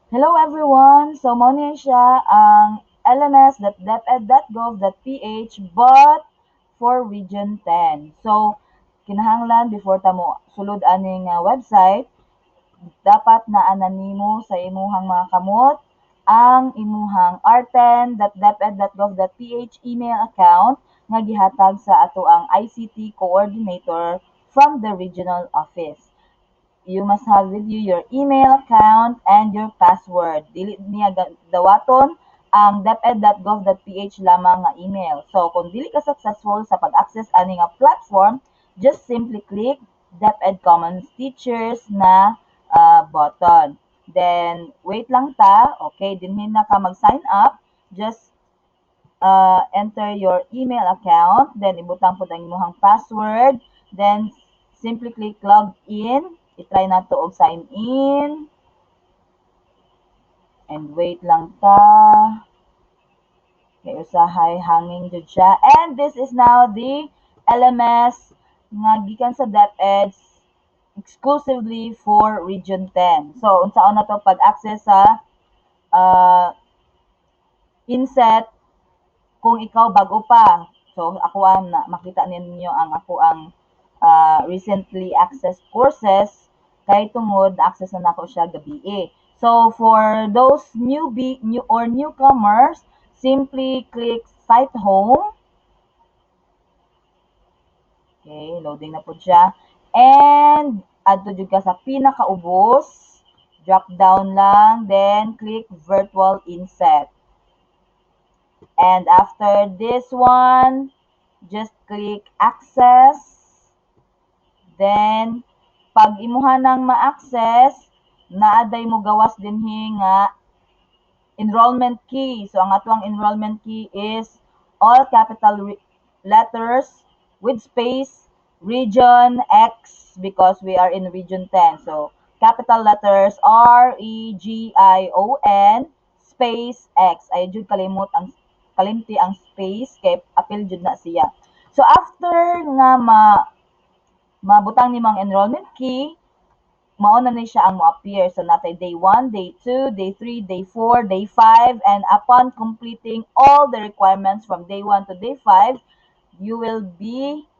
Hello everyone! So mao ni siya ang lms.deped.gov.ph but for Region 10. So kinahanglan before ta mo sulod aning website, dapat naa na nimo sa imuhang mga kamot ang imuhang r10.deped.gov.ph email account nga gihatag sa atoang ICT coordinator from the regional office. You must have with you your email account and your password. Dili niya dawaton ang deped.gov.ph lamang nga email. So, kung dili ka successful sa pag-access ani nga platform, just simply click DepEd Commons Teachers na button. Then, wait lang ta. Okay, dinhi na ka mag-sign up. Just enter your email account. Then, ibutang pod ang imong password. Then, simply click log in. I-try nato og sign in. And wait lang ta. Kay usahay hanging jud siya. And this is now the LMS nga gikan sa DepEd exclusively for Region 10. So, unsaon nato pag-access sa INSET kung ikaw bag-o pa? So, ako ang na, makita ninyo ang ako ang recently accessed courses kay tungod access na nako siya gabii. So, for those newbie, new or newcomers, simply click Site Home. Okay, loading na pod siya. And adto jud ka sa pinakaubos, drop down lang, then click Virtual INSET. And after this one, just click Access. Then, pag imuha nang ma-access, naa day mo gawas dinhi nga enrollment key. So, ang atoang enrollment key is all capital letters with space, region X because we are in Region 10. So, capital letters R, E, G, I, O, N, space X. Ay jud kalimot ang kalimti ang space kay apil jud na siya. So, after nga mabutang nimo ang enrollment key, mao na ni siya ang mo-appear. So, naa tay day 1, day 2, day 3, day 4, day 5, and upon completing all the requirements from day 1 to day 5, you will be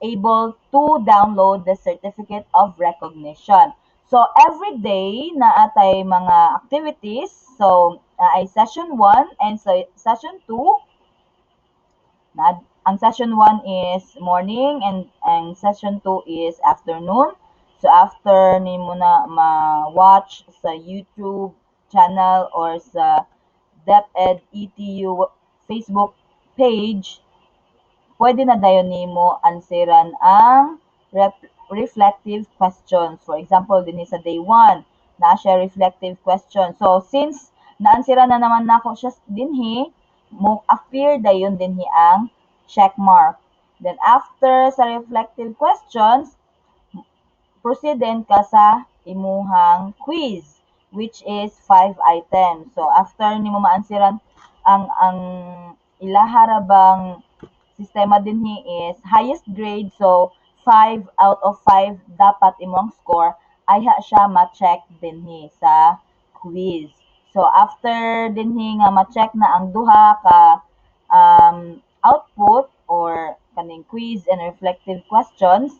able to download the certificate of recognition. So, every day naa tay mga activities. So, ay session 1 and so session 2. Na, ang session 1 is morning and ang session 2 is afternoon. So, after nimo na ma-watch sa YouTube channel or sa DepEd ETU Facebook page, pwede na dayon nimo answeran ang reflective questions. For example, dinhi sa day 1, naa siya reflective question. So, since na-answeran na naman nako siya dinhi, mo appear dayon dinhi ang check mark. Then after sa reflective questions, proceed din ka sa imuhang quiz, which is 5 items. So after nimo ma-answeran ang ilaha ra bang sistema dinhi is highest grade, so 5 out of 5 dapat imong score, ayha siya ma-check dinhi sa quiz. So after dinhi nga ma-check na ang duha ka output or kaning quiz and reflective questions,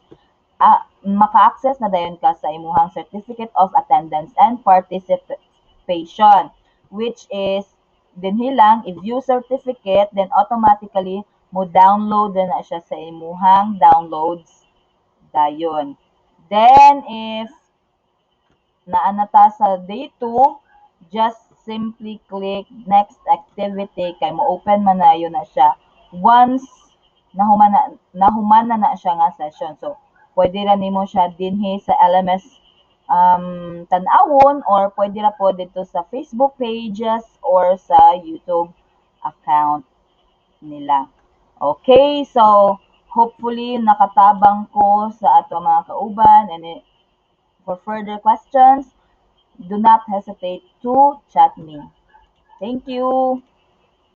maka-access na dayon ka sa imuhang certificate of attendance and participation, which is dinhi lang i-view certificate, then automatically mo download na siya sa imuhang downloads dayon. Then if naa na ta sa day 2, just simply click next activity kay mo open man na yun na siya once nahuman na siya nga session. So pwede ra nimo siya dinhi sa LMS tan-awon or pwede ra pod didto sa Facebook pages or sa YouTube account nila. Okay, so hopefully nakatabang ko sa ato mga kauban, and for further questions, do not hesitate to chat me. Thank you.